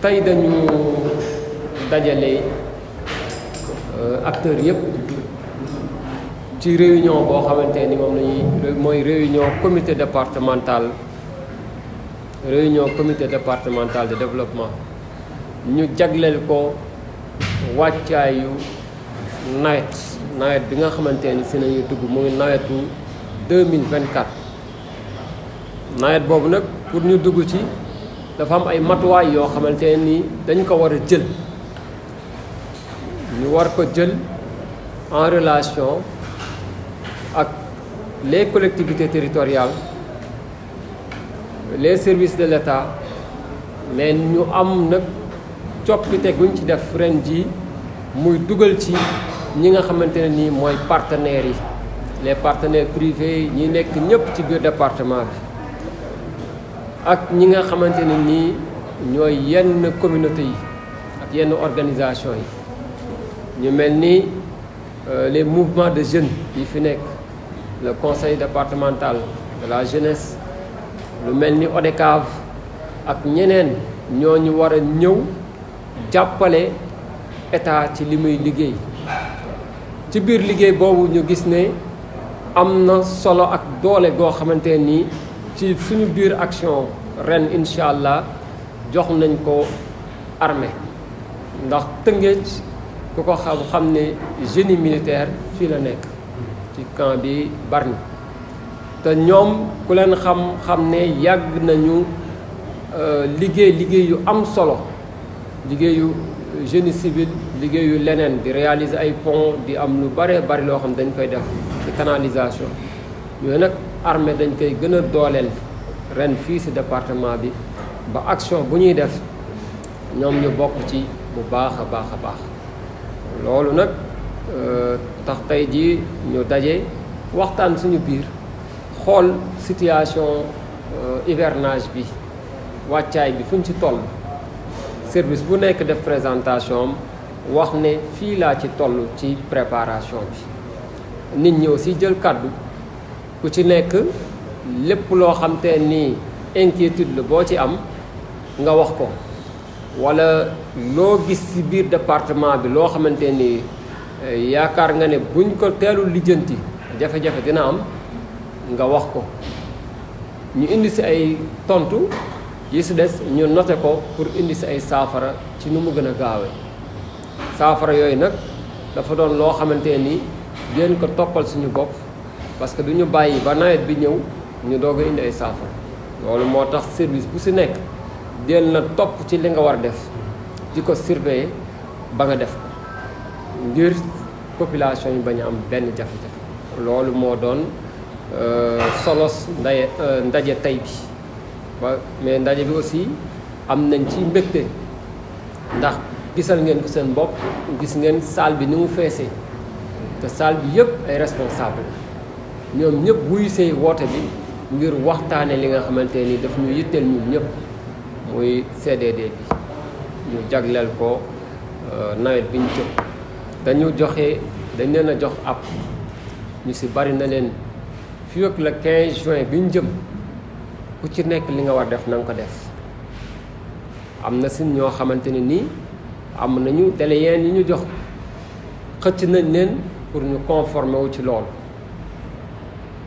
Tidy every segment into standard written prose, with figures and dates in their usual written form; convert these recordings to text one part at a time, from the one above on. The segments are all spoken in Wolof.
tey dañu dajale acteurs yëpp ci réunion boo xamante ni moom lañuy mooy réunion comité départemental de développement ñu jagleel ko wàccaayu nawet bi nga xamante ni si nañuy dugg muy nawetu 2024 nawet boobu nag pour ñu dugg ci dafa am ay matuwaay yoo xamante ni dañ ko war a jël ñu war ko jël en relation ak les collectivités territoriales les services de l'État mais ñu am nag coppite guñ ci def ren ji muy dugal ci ñi nga xamante ne nii mooy partenaires yi les partenaires privés ñi nekk ñëpp ci biir département bi ak ñi nga xamante ne nii ñooy yenn communauté yi ak yenn organisation yi ñu mel ni les mouvements de jeunes yi fi nekk le conseil départemental de la jeunesse lu mel ni ODECAV ak ñeneen ñooñu war a ñëw jàppale état ci li muy liggéey ci biir liggéey boobu ñu gis ne am na solo ak doole goo xamante nii ci suñu biir action ren incha allah jox nañ ko armée ndax Tëngéej ku ko xam ne génie militaire fii la nekk ci camp bi Bargny te ñoom ku leen xam ne yàgg nañu liggéey yu am solo liggéeyu génie civil liggéeyu leneen di réaliser ay pont di am lu bari loo xam dañ koy def ci canalisation yooyu nag armée dañ koy gën a dooleel ren fii ci département bi ba action bu ñuy def ñoom ñu bokk ci bu baax a baax loolu nag tax tey jii ñu daje waxtaan suñu biir xool situation hivernage bi wàccaay bi fuñ ci toll service bu nekk def présentation am wax ne fii laa ci toll ci préparation bi nit ñi aussi jël kàddu ku ci nekk lépp loo xam te ni inquiétude la boo ci am nga wax ko wala loo gis ci biir département bi loo xamante ni yaakaar nga ne buñ ko teelul lijjanti jafe-jafe dina am nga wax ko ñu indi ci ay tontu yi ci des ñu noté ko pour indi ci ay saafara ci nu mu gën a gaawee saafara yooyu nag dafa doon loo xamante ni gën ko toppal suñu bopp parce que du ñu bàyyi ba nawet bi ñëw ñu doog a indi ay saafara loolu moo tax service bu ci nekk del na topp ci li nga war a def di ko surveiller ba nga def ko ngir population yi bañ a am benn jafe-jafe loolu moo doon solos ndaje tey bi ba mais ndaje bi aussi am nañ ci mbégte ndax gisal ngeen ko seen bopp gis ngeen salle bi ni mu feesee te salle bi yëpp ay responsable ñoom ñëpp buy see woote bi ngir waxtaane li nga xamante ni daf ñu yitteel ñun ñëpp muy CDD bi ñu jagleel ko nawet bi ñu jëm dañ leen a jox ab ñu ci bari na leen fii ak le 15 juin bi ñu jëm ku ci nekk li nga war def na nga ko def am na si ñoo xamante ne nii am nañu délai yi ñu jox xëcc nañ leen pour ñu conformer wu ci loolu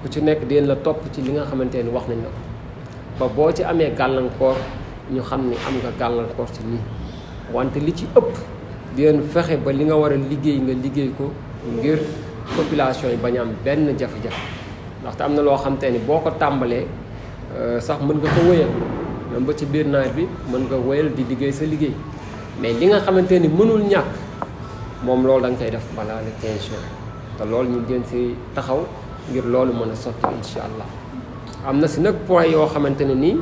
ku ci nekk deen la topp ci li nga xamante ni wax nañ la ko ba boo ci amee gàllankoor ñu xam ni am nga gàllankoor ci nii wante li ci ëpp deen fexe ba li nga war a liggéey nga liggéey ko ngir population yi bañ am benn jafe-jafe ndaxte am na loo xamante ni boo ko tàmbalee sax mën nga ko wéyal même ba ci biir nawet bi mën nga wéyal di liggéey sa liggéey mais li nga xamante ni mënul ñàkk moom loolu da nga koy def balaa le 15 juin te loolu ñu gën ci taxaw ngir loolu mën a sotti incha allah am na ci nag point yoo xamante ne nii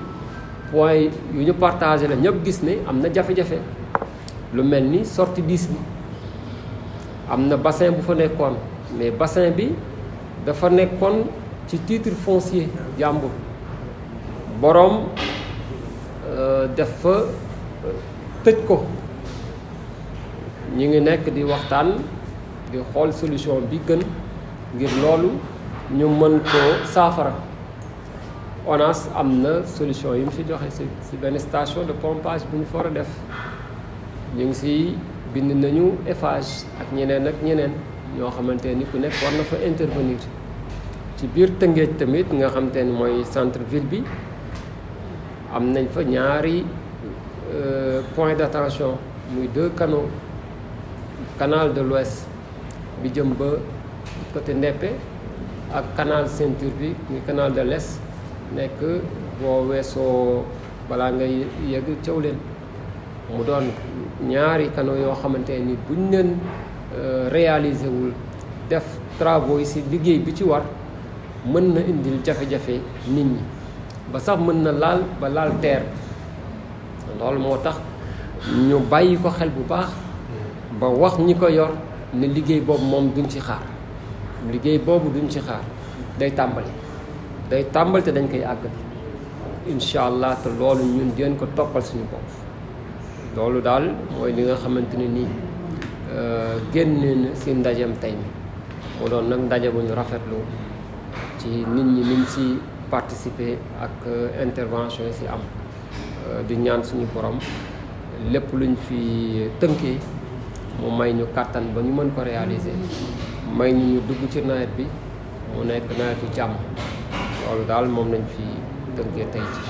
point yu ñu partagé la ñëpp gis ne am na jafe-jafe lu mel ni sortie 10 bi am na bassin bu fa nekkoon mais bassin bi dafa nekkoon ci titre foncier jàmbur boroom def fa tëj ko ñu ngi nekk di waxtaan di xool solution bi gën ngir loolu ñu mën koo saafara ONAS am na solution yi mu fi joxe si benn station de pompage bu ñu fa war a def ñu ngi si bind nañu Eiffage ak ñeneen ñoo xamante ni ku nekk war na fa intervenir ci biir Tëngéej tamit nga xamante ni mooy centre ville bi am nañ fa ñaari point d'attention muy 2 canaux canal de l'Ouest bi jëm ba côté Ndéppé ak canal ceinture bi muy canal de l'Est nekk boo weesoo balaa ngay yegg Thiawlène mu doon ñaari canaux yoo xamante ni buñ leen réaliser wul def travaux yi ci liggéey bi ci war mën na indil jafe-jafe nit ñi ba sax mën na laal terre loolu moo tax ñu bàyyi ko xel bu baax ba wax ñi ko yor ne liggéey boobu moom duñ ci xaar liggéey boobu duñ ci xaar day tàmbali te dañ koy àggali incha allah te loolu ñun dinañ ko toppal suñu bopp loolu daal mooy li nga xamante ne nii génne na si ndajem tey mi moo doon nag ndaje bu ñu rafetlu ci nit ñi niñ si participer ak intervention yi si am di ñaan suñu borom lépp luñ fi tënkee mu may ñu kàttan ba ñu mën ko réaliser may ñu dugg ci nawet bi mu nekk nawetu jàmm loolu daal moom lañ fi tënkee tey ci